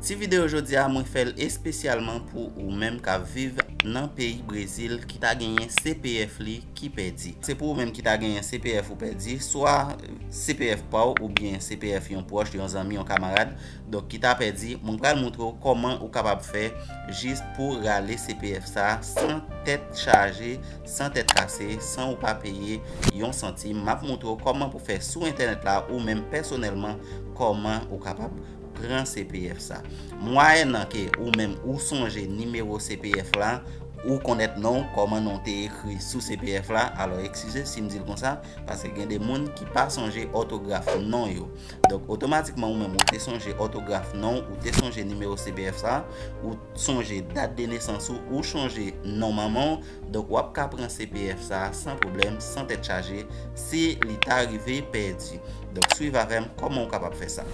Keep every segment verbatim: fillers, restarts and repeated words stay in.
Ti videyo jodi a, mwen fè l espesyalman pou ou menm k ap viv nan peyi Brezil ki ta genyen C P F li ki pèdi. Se pou ou menm ki ta genyen C P F ou pèdi, swa C P F pa w oubyen C P F yon pwòch, yon zanmi, yon kamarad, donk ki ta pèdi, mwen pral montre w kòman ou kapab fè jis pou rale C P F sa a san tèt chaje, san tèt kase, san ou pa peye yon santim. M ap montre w kòman pou fè sou entènèt la, ou menm pèsonèlman, kòman ou kapab pran C P F sa. Mwayènan ke ou menm ou sonje nimewo C P F la, ou konnèt non w, kòman non w te ekri sou C P F la, alò eskize si m di l konsa, paske gen de moun ki pa sonje òtograf non yo. Donk, otomatikman, ou menm ou te sonje òtograf non w, ou te sonje nimewo C P F sa, ou sonje dat de nesans ou, ou sonje non manman w, donk w ap ka pran C P F sa a san pwoblèm, san tèt chaje, si li ta rive pèdi. Donk, swiv avè m kòman w kapab fè sa.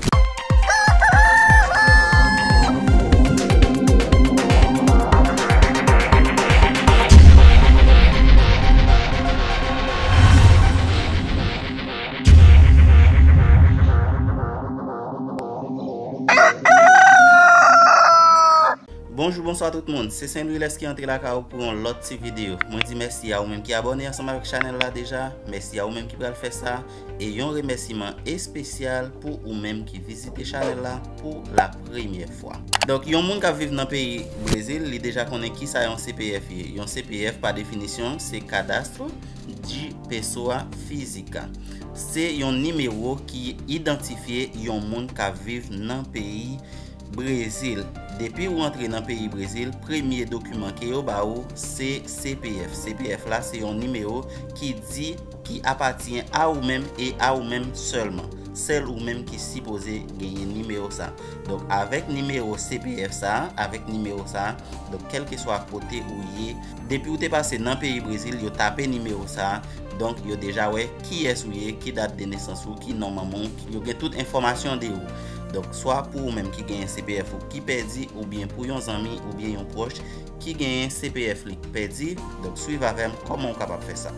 Bonjou, bonswa tout moun. Se Saint Louis Lès ki antre lakay ou pou yon lòt ti videyo. Mwen di mèsi a ou menm ki abòne ansanm avèk chanèl la deja. Mèsi a ou menm ki pral fè sa. E yon remèsiman espesyal pou ou menm ki vizite chanèl la pou la premyè fwa. Donk, yon moun k ap viv nan peyi Brezil, li deja konnen kisa yon C P F ye. Yon C P F, pa definisyon, se Cadastro de Pessoa Física. Se yon nimewo ki idantifye yon moun k ap viv nan peyi Brezil. Depi ou antre nan peyi Brezil, premye dokiman ke yo ba ou, se C P F. C P F la, se yon nimewo ki di, ki apatyen a ou menm e a ou menm sèlman. Sèl ou menm ki sipoze genyen nimewo sa. Donk, avèk nimewo C P F sa, avèk nimewo sa, donk, kèlkeswa kote ou ye, depi ou te pase nan peyi Brezil, yo tape nimewo sa, donk, yo deja wè kiyès ou ye, ki dat de nesans ou, ki non manman w, yo gen tout enfòmasyon de ou. Donk, swa pou ou menm ki genyen C P F ou ki pèdi, oubyen pou yon zanmi, oubyen yon pwòch ki genyen C P F li k pèdi, donk, swiv avè m kòman w kapab fè sa.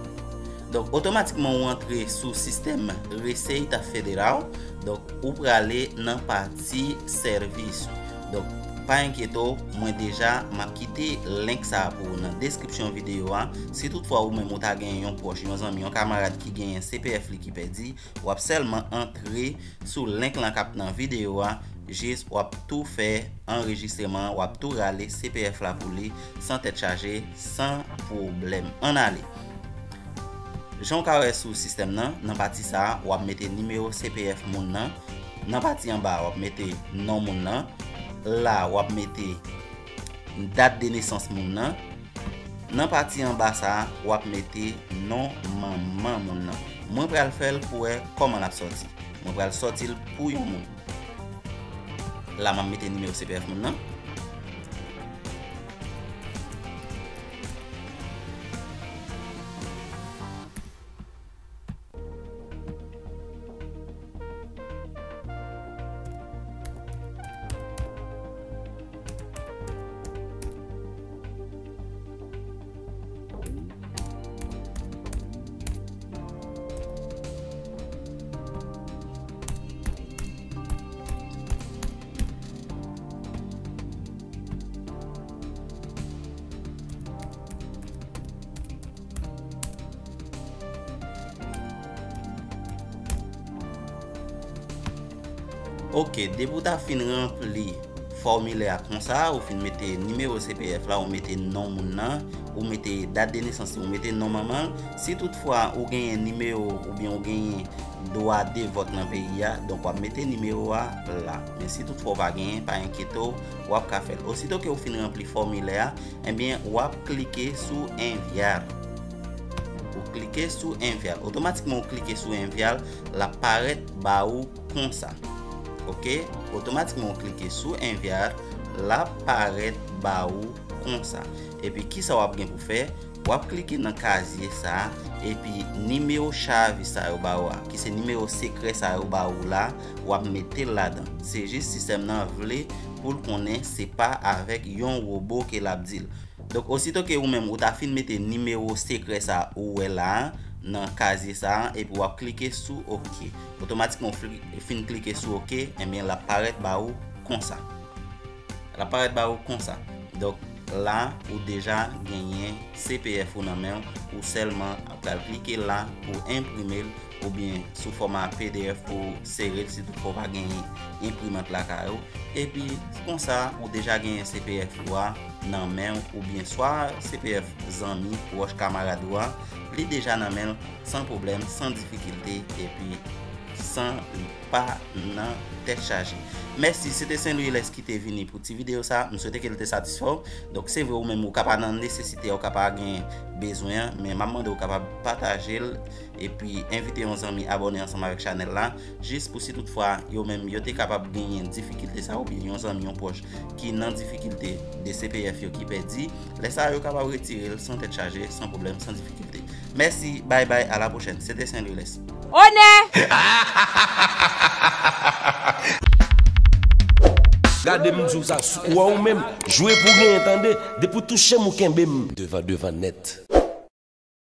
Donk, otomatikman ou antre sou sistèm Receita Federal, donk, ou prale nan pati sèvis. Donk, pa enkyete w, mwen deja, m ap kite link sa a pou ou nan deskripsyon videyo a. Si toutfwa ou menm ou ta genyen yon pwòch, yon zanmi, yon kamarad ki genyen C P F li ki pèdi, w ap sèlman antre sou link lan k ap nan videyo a, jis w ap tou fè anrejistreman, w ap tou rale C P F la pou li, san tèt chaje, san pwoblèm. Ann ale. Jan w ka wè sou sistèm nan, nan pati sa a, w ap mete nimewo C P F moun nan. Nan pati anba a, w ap mete non moun nan. La, w ap mete dat de nesans moun nan. Nan pati anba sa a, w ap mete non manman moun nan. Mwen pral fè l pou wè kòman l ap sòti. Mwen pral sòti l pou yon moun. La, m ap mete nimewo C P F moun nan. Ok, depi w ta fin ranpli fòmilè a konsa, ou fin mete nimewo C P F la, ou mete non moun nan, ou mete dat de nesans li, ou mete non manman l. Si toutfwa ou genyen nimewo oubyen ou genyen dwa de vòt nan peyi a, donk w ap mete nimewo a la. Men si toutfwa ou pa genyen, pa enkyete w, w ap ka fè l. Osito ke ou fin ranpli fòmilè a, ebyen, w ap klike sou enviar. Ou klike sou enviar. Otomatikman, ou klike sou enviar, l ap parèt ba ou konsa. Ok? Otomatikman, ou klike sou enviar, l ap parèt ba ou konsa. Epi, kisa w ap gen pou fè? W ap klike nan kazye sa a, epi nimewo chave sa yo ba ou a, ki se nimewo sekrè sa yo ba ou la, w ap mete l ladan. Se jis sistèm nan vle pou l konnen se pa avèk yon wobo ke l ap di l. Donk, osito ke ou menm ou ta fin mete nimewo sekrè sa ou wè la a nan kazye sa a, epi w ap klike sou ok. Otomatikman, ou fli-, fin klike sou ok, ebyen, l ap parèt ba ou konsa. L ap parèt ba ou konsa. Donk, la, ou deja genyen C P F ou nan men w, ou sèlman ap pral klike la pou enprime l, oubyen sou fòma P D F pou w sere l, si toutfwa w pa genyen enprimant lakay ou. Epi, konsa, ou deja genyen C P F ou a nan men w, oubyen swa C P F zanmi, pwòch, kamarad ou a, li deja nan men l, san pwoblèm, san difikilte, epi san pa nan tèt chaje. Mèsi, se te Saint Louis Lès ki te vini pou ti videyo sa. M swete ke l te satisfè w. Donk, se vre, ou menm, ou ka pa nan nesesite, ou ka pa gen bezwen an, men m ap mande ou kapab pataje l, epi envite yon zanmi abòne ansanm avèk chanèl la, jis pou si toutfwa yo menm yo te kapab genyen difikilte sa, oubyen yon zanmi, yon pwòch ki nan difikilte de C P F yo ki pèdi, lè sa yo kapab retire l san tèt chaje, san pwoblèm, san difikilte. Mèsi, bay bay, a la pwochèn. Se te Saint Louis Lès. Onè! Gade m di w sa, ou wè ou menm, jwe pou w genyen tande, depi w touche m ou kenbe m. Devan devan nèt.